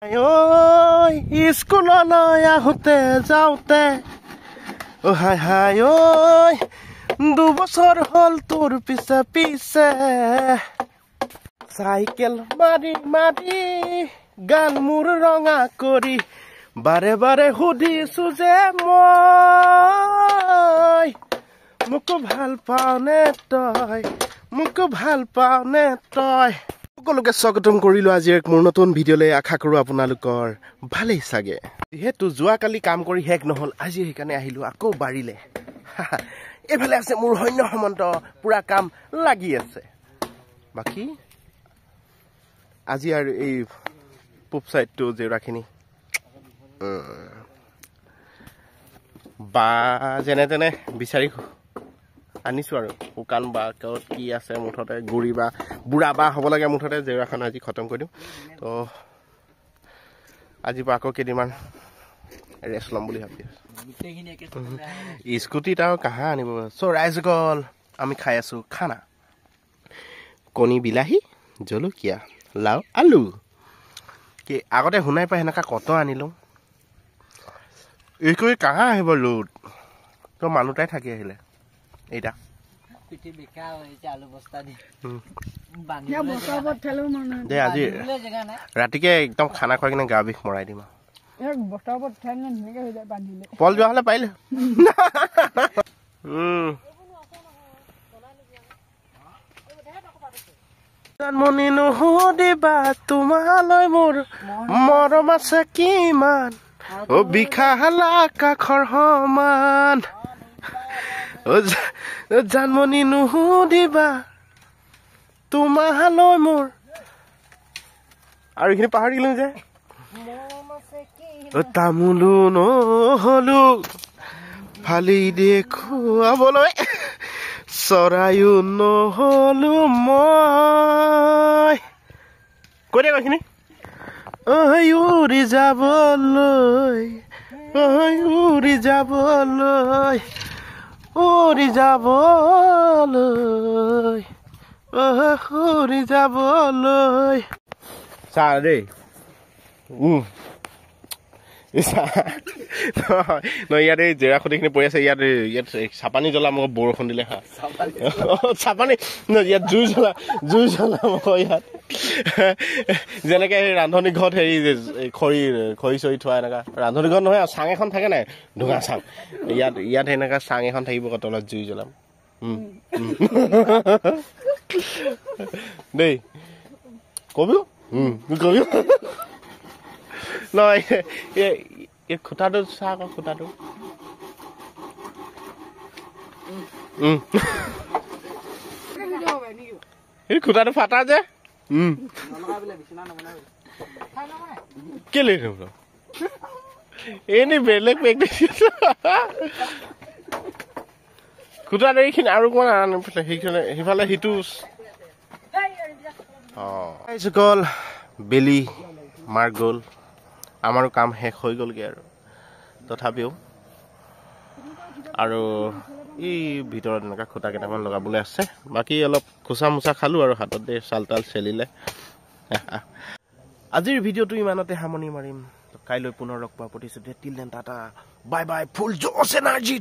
ঐ স্কুললৈ আহোঁতে যাওঁতে, অ হাই হাই ঐ, 2 বছৰ হ'ল তোৰ পিছে পিছে। চাইকেল মাৰি মাৰি গাল মোৰ ৰঙা কৰি বাৰে বাৰে সুধিছো যে মই মোক ভাল পাওনে তই, মোক ভাল পাওনে তই। সকলোকে স্বাগতম কৰিলো আজি এক মোৰ নতুন ভিডিঅ'লৈ। আশা কৰোঁ আপোনালোকৰ ভালেই চাগে। যিহেতু যোৱাকালি কাম কৰি শেষ নহ'ল, আজি সেইকাৰণে আহিলো আকৌ বাৰীলে। এইফালে আছে মোৰ সৈন্য সামন্ত, পুৰা কাম লাগি আছে। বাকী আজি আৰু এই পূব চাইডটো জেউৰাখিনি বা যেনে তেনে বিচাৰি আনিছোঁ আৰু শুকান বাঁহ ক'ত কি আছে, মুঠতে গুৰি বা বুঢ়া বাঁহ হ'ব লাগে। মুঠতে জেউৰাখন আজি খতম কৰি দিওঁ। তো আজিৰ পৰা আকৌ কেইদিনমান ৰেষ্ট ল'ম বুলি ভাবি আছোঁ। স্কুটিত আৰু কাহা আনিব। চ' ৰাইজসকল, আমি খাই আছোঁ খানা, কণী, বিলাহী, জলকীয়া, লাও, আলু। কি আগতে শুনাই পাই সেনেকুৱা কত আনিলোঁ। এই কৰি কাহা আহিব লোড তো মানুহটাই থাকি আহিলে এইটা। পিঠি বিষা হৈছে আলু বস্তা দি। দে, আজি ৰাতিকে একদম খানা খুৱাই কিনে গা বিষ মৰাই দিম। আৰু পল যোৱা হ'লে পাৰিলে। জানমণি নুসুধিবা তোমালৈ মোৰ মৰম আছে কিমান, অ বিশাল আকাশৰ সমান। অ জানমণি নুসুধিবা তোমালৈ মোৰ, আৰু এইখিনি পাহৰি গ'লো যে। তামোলো নহলো ফালি দেখুৱাবলৈ, চৰাইও নহলো মই। কৈ দে এইখিনি। ঐ উৰি যাবলৈ, ঐ উৰি যাবলৈ, উৰি যাবলৈ, উৰি যাবলৈ। চা দেই, নহয়, ইয়াত এই জেৰা খুঁটিখিনি পৰি আছে। ইয়াত ইয়াত চাপানি জ্বলাম আকৌ বৰষুণ দিলে। হা, চাপানি ইয়াত জুই জ্বলা, জুই জ্বলাম আকৌ ইয়াত। যেনেকে সেই ৰান্ধনী ঘৰত হেৰি খৰি খৰি চৰি থোৱা, এনেকুৱা ৰান্ধনী ঘৰত নহয়, চাং এখন থাকে নাই, ঢোঙা চাং, ইয়াত ইয়াত সেনেকুৱা চাং এখন থাকিব আকৌ, তলত জুই জ্বলাম দেই। কবিও কবিও নহয়। এই খুটাটো চা আকৌ, খুটাটো এই খুটাটো ফাটা যে কেলে এনেই বেলেগ খুটাটো এইখিনি আৰু অকণমান সেইখিনি সিফালে সিটো। অঁ, বেলি মাৰ গ'ল, আমাৰো কাম শেষ হৈ গ'লগৈ আৰু। তথাপিও আৰু এই ভিতৰত এনেকুৱা খুটা কেইটামান লগাবলৈ আছে। বাকী অলপ খোচা মোচা খালোঁ আৰু হাতত দেই, চাল তাল চেলিলে। আজিৰ ভিডিঅ'টো ইমানতে সামৰণি মাৰিম। কাইলৈ পুনৰ লগ পোৱাৰ প্ৰতিশ্ৰুতি। Till then, tata, bye bye, ফুল জোছ এনাৰ্জি।